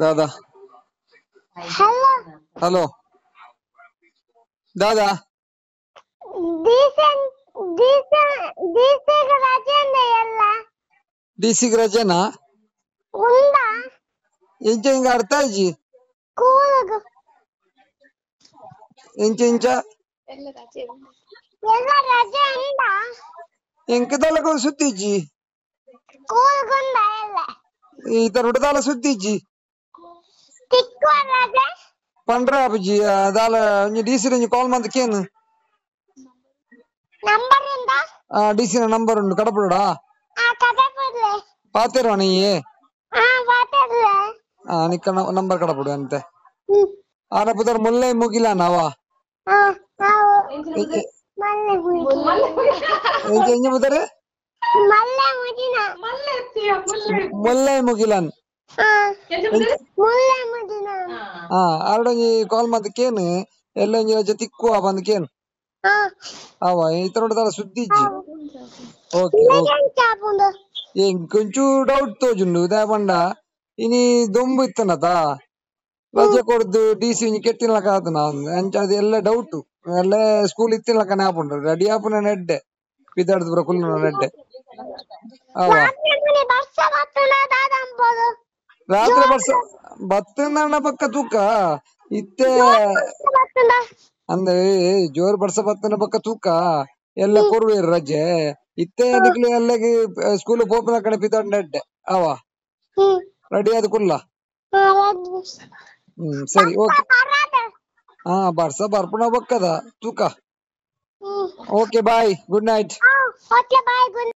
ದಾದಾ. Hello. Hello ದಾದಾ. ಡೀಸೆನ್ ಡೀಸೆ ಡೀಸೆಗೆ ರಜೆ ಎಲ್ಲ. ಡಿ ಸಿ ರಜೆನಾ? ಉಂಡಾ? ಎಂಚ ಹಿಂಗ ಅರ್ಥ ಆಯ್ಜಿ. ಕೂಲುಗು. ಎಂಚ ಎಂಚ? ಎಲ್ಲ ರಜೆ ಉಂಡಾ? ಎಂಕದಲ್ಲ ಸುದ್ದಿಜ್ಜಿ. ಕೂಲುಗುಂಡ ಎಲ್ಲ. ಈ ತರ ದಾಲ ಸುದ್ದಿಜ್ಜಿ. ತಿಕ್ಕುವ ರಜೆ. ಪಂಡ್ರ ಅಪ್ಪಾಜಿ ದಾಲ ಒಂಜಿ ಡಿ ಸಿ ಒಂಜಿ ಕಾಲ್ ಮಂತ್ ಕೇನು. ನಂಬರ್ ಉಂಡಾ? ಡಿ ಸಿ ನ ನಂಬರ್ ಉಂಡು ಕಡಪುಡಾ? ಆ ಕಡಪುಡ್ಲೆ. ಪಾತೆರ್ವ ನೀ? ಆ ಪಾತೆರ್ಲೆ. ನಿಕ್ಕ ನಂಬರ್ ಕಡಪುಡು ಅಂತೆ. ಆನ ಪುದರ್ ಮುಲ್ಲೈ ಮುಗಿಲಾನವ? ಆ ಆವು. ಮಲ್ಲೆ ಮುಗಿನ. ಎಂಚ ಎಂಚ ಪುದರ್? ಮಲ್ಲೆ ಮುಗಿನ. ಮುಲ್ಲೈ ಮುಗಿಲನ್. ಆ ಮುಲ್ಲೆ ಮುಗಿನ. ಆರಡೊಂಜಿ ಕಾಲ್ ಮಂತ್ ಕೇನು ಎಲ್ಲ ಒಂಜಿ ರಜೆ ತಿಕ್ಕುವ ಬಂದ್ ಕೇನು. ಆ ಅವ ಈ ತರ ದಾಲ ಸುದ್ದಿ ಇಜ್ಜಿ. Okay okay. ಎಂಚ ಆಪುಂಡು? ಎಂಕೊಂಚೂರು ಡೌಟ್ ತೋಜುಂಡು ದಾಯೆ ಪಂಡ ಇನಿ ದೊಂಬು ಇತ್ತನತ ರಜೆ ಕೊರ್ದು ಡಿ ಸಿ ಒಂಜಿ ಕೆಟ್ಟಿನಲಕ ಆತನ ಅಂಚ ಅದು ಎಲ್ಲ ಡೌಟ್. ಎಲ್ಲ ಸ್ಕೂಲ್ ಇತ್ತಿನಲಕನೆ ಆಪುಂಡು ರೆಡಿ ಆಪುನ ನೆಡ್ಡೆ ಪಿದಾಡ್ದು ಪೂರ ಕುಲ್ಲುನ ನೆಡ್ಡೆ. ಅವ ರಾತ್ರಿ ಮನೆ ಬರ್ಸ ಬತ್ತುಂಡ ದಾದ ಅನ್ಬೋದು? ರಾತ್ರಿ ಬರ್ಸ ಬತ್ತಂದಣ್ಣ ಪಕ್ಕ ತೂಕ ಇತ್ತೆ. ಬರ್ಸ ಬತ್ತುಂಡ? ಅಂದ್ರೆ ಜೋರ್ ಬರ್ಸ ಬತ್ತನ ಪಕ್ಕ ತೂಕ ಎಲ್ಲ ಕೊರುವೆರ್ ರಜೆ ಇತ್ತೆ. ನಿಕ್ಲು ಎಲ್ಲಗೆ ಸ್ಕೂಲ್ ಪೋಪುನ ಕಡೆ ಪಿದಾಡ್ ನೆಡ್ಡೆ. ಅವ ರೆಡಿ ಆದ್ ಕುಲ್ಲ. ಸರಿ ಓಕೆ. ಬರಾದ. ಹಾ ಬರ್ಸ ಬರ್ಪುನ ಬೊಕ್ಕದ ತೂಕ. Okay bye, good night. Okay bye, good.